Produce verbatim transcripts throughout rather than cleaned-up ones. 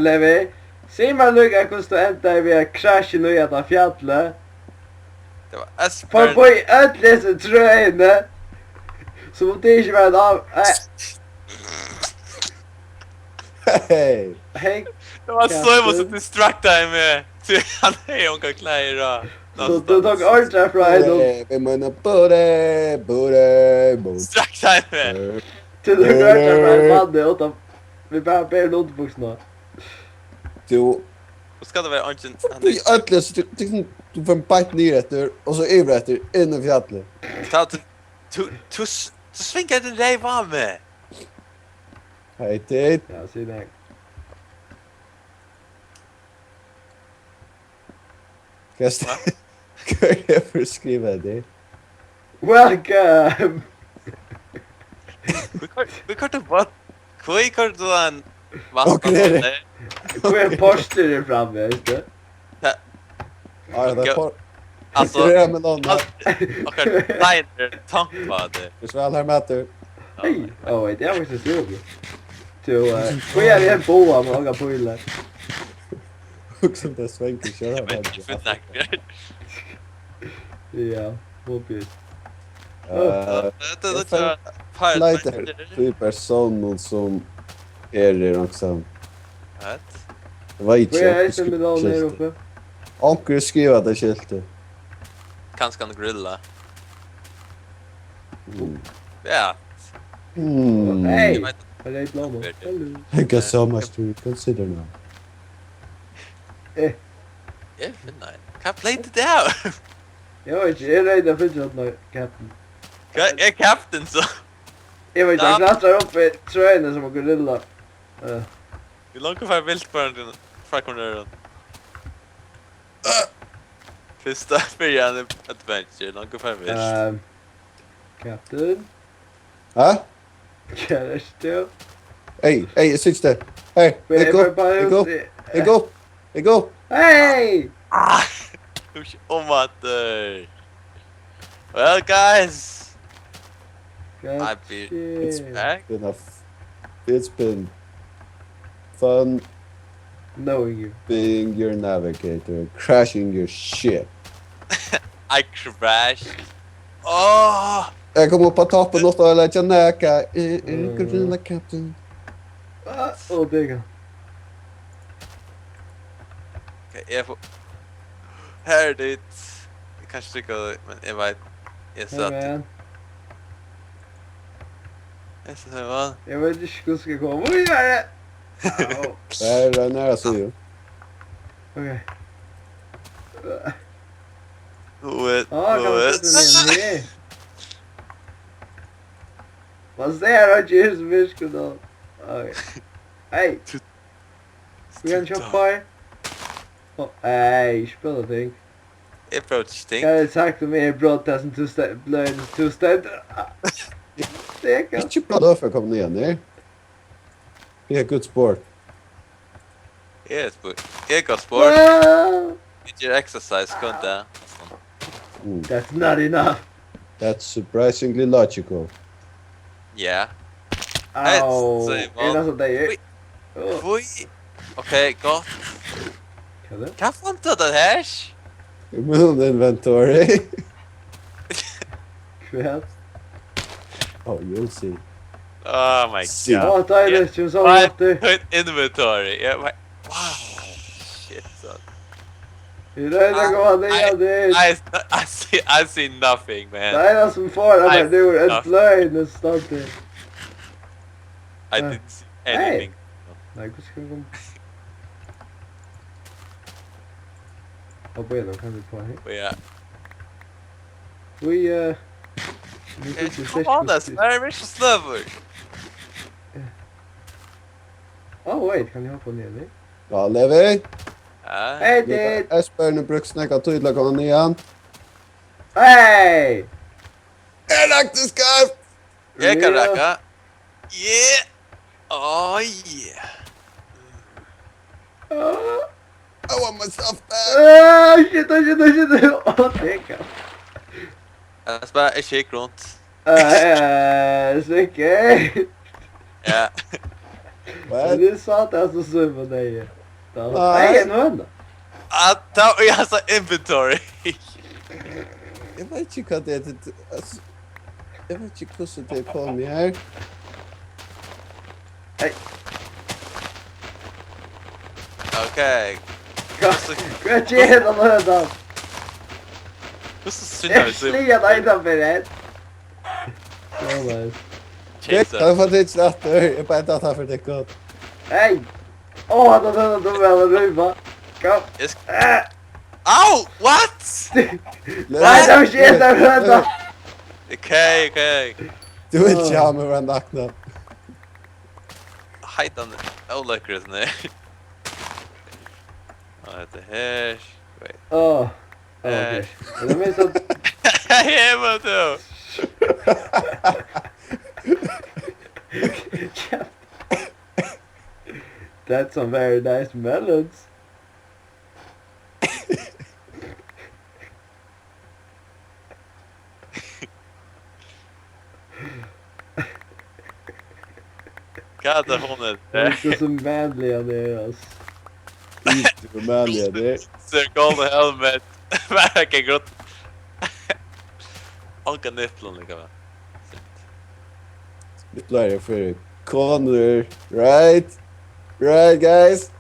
Levi, sig mær líka, hvussu tú endaði við at krasja niður á fjallið. Tað var Esbern. Forbi øll hesi trøini, sum um tað ikki var ein av-, eh. Hey. Hey. Tað var Simon sum distractaði meg. Tí hann hevði ongar klæðir á. So tú tók ordrar frá einum. Hey, vit meina booty, booty, booty. Distractaði meg. Tú tók ordrar frá einum manni uttan, við bara berum undirbuksum á. Tú. Og skal tað vera eingin, hann er í øllum, so tú, tú, tú fer beint niður eftir, og so yvir eftir, inn í fjallið. Tá tú, tú, tú, s- tú svingar din reyv á meg. Hey, dude. Ja, sig tað. Hvat? Hvør hevur skrivað tað? Welcome! Hví koyr-, hví koyr tú vatn? Hví koyr tú ein vatn? Onkur er, hví er portur er frammi, veitst tú? Ja, ja, tað er por-, altso, inspirera meg nú. Okkara designer tank var tað. Tú skal her matur. Hey, oh wait, eg havi faktiskt stúr. Tú, eh, hví er ein boga við ongar pílar? Hugsa um tað svangur, ikki? Eg veit ikki, hvat nakar. Ja, mobil. Eh, Hetta er eg líka fer-, feitur. Leita eftir persónum sum eru í onkrum. What? Eg veit ikki, hví er onkur eisini við navn her skilti uppi? Onkur skrivar tað skilti. Kanska hann grilla. Mm. Ja. Mm. Hey! Eg veit. Hvat er blóma? Hello. Thank you so much to consider now. Eh. Eg finni ein. Hvat play to do? Eg veit ikki, eg royndi at fylgja hann, Captain. Hvat er Captain so? Eg veit ikki, hann klatrar upp í trøini sum ein gorilla. Eh. Vit longu fara vilt foran til, frá hvørjum øðrum. Fyrsta byrjan er adventure, longu fara vilt. Ehm, Captain? Ha? Hvar ert tú? Hey, hey, eg siti her. Hey, eg eri uppi, eg eri uppi, eg eri uppi, eg eri uppi. Hey! Ah! Tú ert ikki um at, eh, well, guys. I've been, it's back. Been a f-, it's been fun knowing you. Being your navigator, crashing your ship. I crashed. Åh! Eg kom upp á toppin og stóð og leggja nakað. Eh, eh, mm. Gorilla Captain. Ah, oh, there you go. Ok, eg fái, her er dit. Eg kann ikki trúgva tí, men eg veit. Eg sá tað. Hey, man. Eg sá tað, man. Eg veit ikki, hvussu skal eg koma víðari. Au. Tað er ein aðra síðu. Ok. Do it, ah, do it. Kann man seta meg her? Man sær ikki, er so myrkt, no. Ok. Hey. Tú, tú, tú, tú. Hey, ikki spæla ting. Eg breyt ikki ting. Hvat hevði tú sagt um eg breyt tað sum tú st-, bløðini sum tú stendur? Ikki bløð fyri at koma niðan her. Be a good sport. Eg eri sport. Eg eri gott sport. Ah! Eg geri exercise hvønn dag. Mm. That's not enough. That's surprisingly logical. Yeah. Au, er tað so deyður? Hví? Hví? Ok, gott. Hvat er tað? Hvar fann tú tað her? Í mínum inventory. Hvat? Oh, you'll see. Oh my god. See. Á, deiligt, tú sá aftur. Find inventory. Yeah, my, wow. Shit, son. Eg royni at koma niðan her. I, I, I see, I see nothing, man. Tað einasta sum forðar mær nú er ein bløðin stendur. I didn't see anything. Nei, hvussu skal eg koma? Á, bíða, nú kann eg koma her. Bíða. Bíða. Come on, that's very vicious level. Á, wait, kann eg hoppa niður her? Ja, Levi. Ja. Hey, dude. Esbern hevur brúkt nógva tíð til at koma niðan. Hey! Eg rakti skeivt! Eg kann rakka. Yeah! Oh, yeah! Ah. I want myself back! Ah, shit, oh, shit, oh, shit! Oh, thank God. Eg spæli ikki rundt. Eh, eh, sikkurt. Ja. What? Men eg sá tað sum Símun hevði. Nei. Nei, ein høna. At ta, og eg har inventory. Eg veit ikki hvat tað er. Altso, eg veit ikki hvussu tað er komið her. Hey. Ok. Hvat, hvat ger hann hønan? Hvussu synda vit so? Eg sliga deg, Tórbjørn. So nice. Chaser. Takk fyri at tit slapp. Eg bara datt av fyri tykkum. Hey! Ó, hatta, hatta, hatta, hatta, hatta, hatta. Kom. Eg sk- Eh. Au! What? Nei, tað var ikki eg, tað var hatta. Ok, ok. Tú vilt ikki hava meg vera naknan. Heitan, ólekkri, sånn her. Og hetta her. Wait. Ó. Ó, ok. Eh. Er tað meg sum Her var tú. That's some very nice melons. Hvat er tað funnet? Hetta er so manliga, tað er, altso. Hetta er so manliga, tað er. So golden helmet. Bara ikki gott. Onka nipplum líka, va? Niplar er fyri konur, right? Right, guys?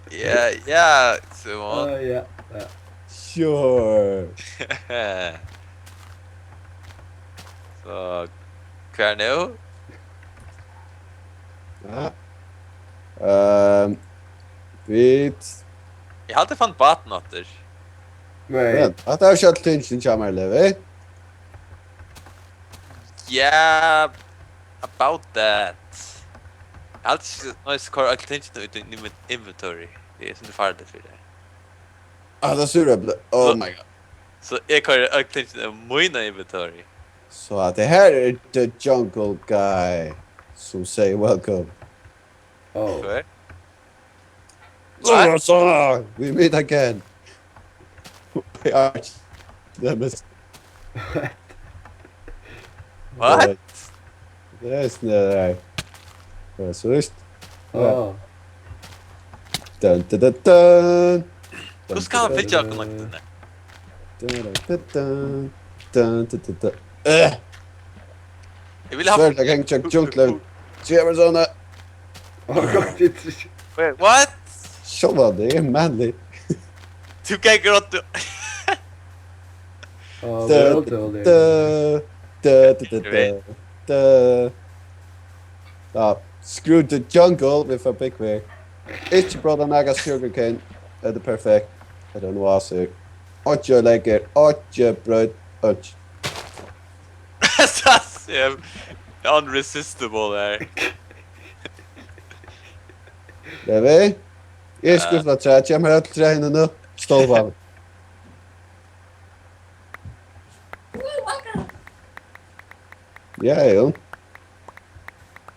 Ja, ja, Simon. Á, ja, ja. Sure. So, hvar nú? Ja. Ehm, vit Eg haldi, eg fann bátin aftur. Nei. Men, hatta er skjótt tingin hjá mær, Levi. Yeah, about that. Eg haldi ikki, nei, so koyr øll tingini út í inven-, inventory. Tað er sovorðið farligt fyri teg. Ah, tað er súrepli. Oh my god. So eg koyri øll tingini í mína inventory. So at tað her er the jungle guy sum sigur welcome. Oh. Hvat? So, so, we meet again. We are the mis- What? Tað er snø her. Tað er svíst. Ja. Á. Dun, dun, dun, dun. Hvussu kann hann fylgja okkum langt inni? Dun, dun, dun, dun. Dun, dun, dun, dun. Øh. Eg vil ha Svært, eg kann ikki jump level. Sé meg sånn. Á, gott, tað er Wait, what? Sjálvandi, eg er manlig. Tú gekk rætt, tú. Á, tað er ótrúligt. Dø, dø, dø, dø, dø, dø. Ja, screw the jungle, vit fara búgva her. Ikki bróta nakað sugarcane. Hetta er perfekt. Hetta er ein oasi. Einki oyðileggur, einki broyt, einki. Sassi er unresistable her. Levi, eg skuffa træ, kemur øll træini nú. Stól bara. Ja, jú.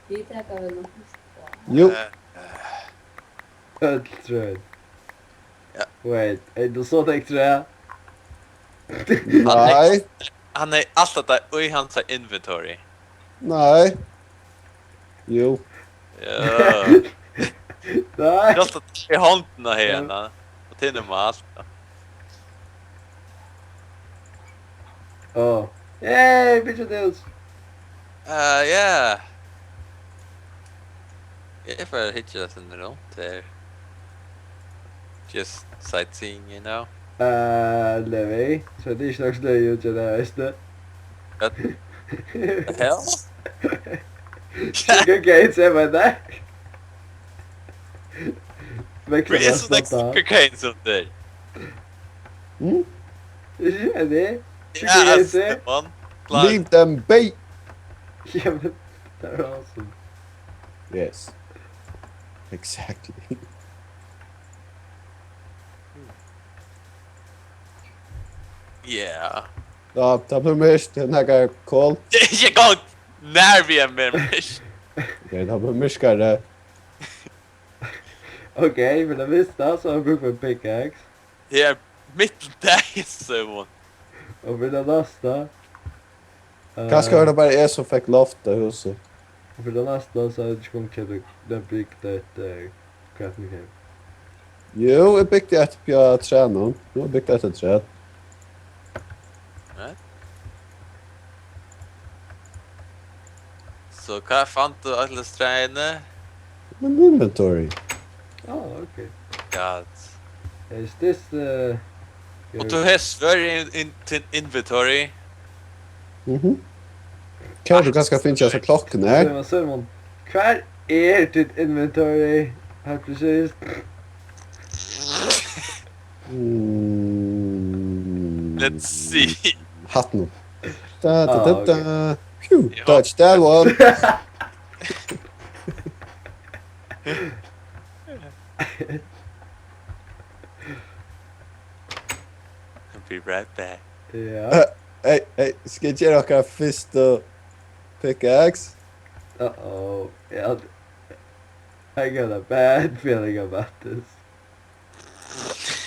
Vit taka vel nokk. Jú. Øll trø. Ja. Wait, er tað so tað trø? Nei. Hann er alt at tað í hans inventory. Nei. Jú. Ja. Nei. Alt at í hondina her, ja. Og til normalt. Ja. Á. Hey, Pigeon Tales! Uh, yeah. Eg fari at hyggja eitt sindur runt her. Just sightseeing, you know. Uh, Levi, so tað er ikki nokk sløy út, ja, tað veitst tú. What the hell? Sugar cane, seg mær tað. Hvat er so tað sugar cane sum tað er? Hmm? Ja, tað. Ja, sugar cane, altso, man. Leave them be. Ja, men tað er awesome. Yes. Exactly. Yeah. Ja, tað bleiv myrkt, tað er nakað kol. Tað er ikki gott. Nær við ein myrkt. Ok, tað bleiv myrkari. Ok, men tað fyrsta, so hava vit brúk fyri ein pickaxe. Her mitt í dagin, Simon. Og fyri tað næsta. Kanska var tað bara eg sum fekk loft á húsið. Og fyri tað næsta, so hevði eg ikki kunnað keypt den, bygt eitt, eh, crafting table. Jú, eg bygdi eitt uppi á trænum. Jú, eg bygdi eitt afturat. Right. So, hvat fann tú øll træini? Mín inventory. Oh, okay. God. Is this, uh, Og tú hevur svørð í in, in, tín inventory? Mhm. Hvar hevur tú kanska fingið hasa klokkuna her? Símun, Símun, hvar er títt inventory? Heilt presist. Mm. Let's see. Hattin. Da, da, da, da. Ah, ok. Phew, ja. Dodge that one. Be right back. Ja. Eh, hey, hey, skal eg gera okkara fyrstu pickaxe? Uh-oh. Yeah. I got a bad feeling about this.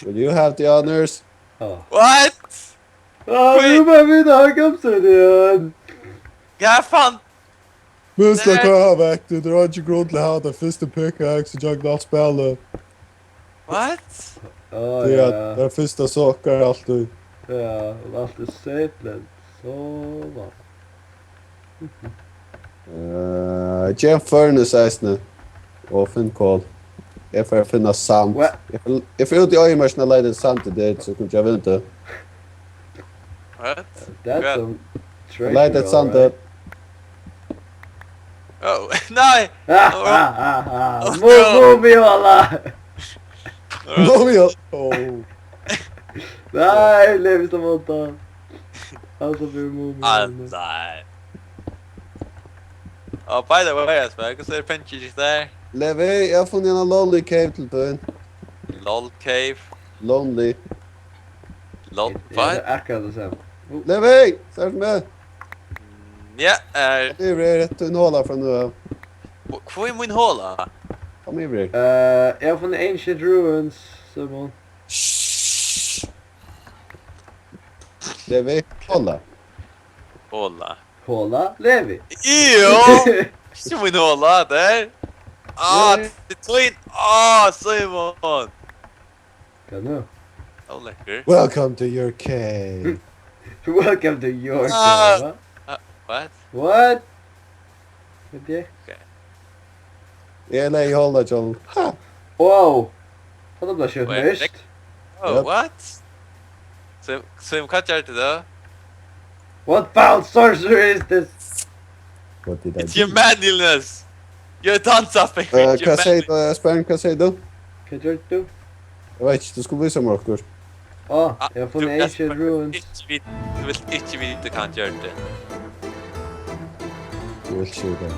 Will you have the honors? Oh. What? Ah, hví? Nú má vit hava gamsøti igjen. Hvat fann? Minnst at hava vekk, tú drar ikki grund til at hava ta fyrstu pickaxe og gjøgnum alt spælið. What? Ah, ja. Tað er fyrsta sokkar altíð. Ja, og alt er simpelthen so væl. Eh, gev furnace eisini. Og finn kol. Eg fari at finna sand. Hva? Eg fari, eg fari út í oyðimørkina og leita eftir sandi, so kundi eg vinda. What? That's some treasure, all right. Eg leiti eftir sandi. Oh, nei! Mu-, Mumihøla! Mumihøla! Oh. Nei, Levi, stoppa. Altso, fyri Mumihøla. Ah, nei. Oh, by the way, Espen, hvussu er pengar her? Levi, eg havi funnið eina lonely cave til tín. Lol cave. Lonely. Lol, hvat? Tað er akkurát tað sama. Levi, sært tú meg? Ja, eh. Kom yvir her, tað er ein hola frá nú av. Hva, hvar er mín hola? Kom yvir her. Eh, eg havi funnið ancient ruins, Símun. Shh. Levi, hola. Hola. Hola, Levi. Jú! Ikki mín hola, tað er. Ah, tað er tín. Ah, Símun. Hvat nú? Ó, lekkur. Welcome to your cave. Welcome to your cave, hva? Ah, what? What? Hvat er? Ok. Eg legði í holið hjá honum. Ha! Wow! Hatta bleiv skjótt myrkt. Oh, what? So, so hvat gjørdi tú tá? What foul sorcery is this? What did I do? It's your manliness. You're done something. Eh, hvat segði tú, Espen? Hvat segði tú? Hvat gjørdi tú? Eg veit ikki, tú skuldi vísa mær okkurt. Á, eg havi funnið ancient ruins. Tú vilt ikki vita hvat hann gjørdi. Tú vilt ikki vita.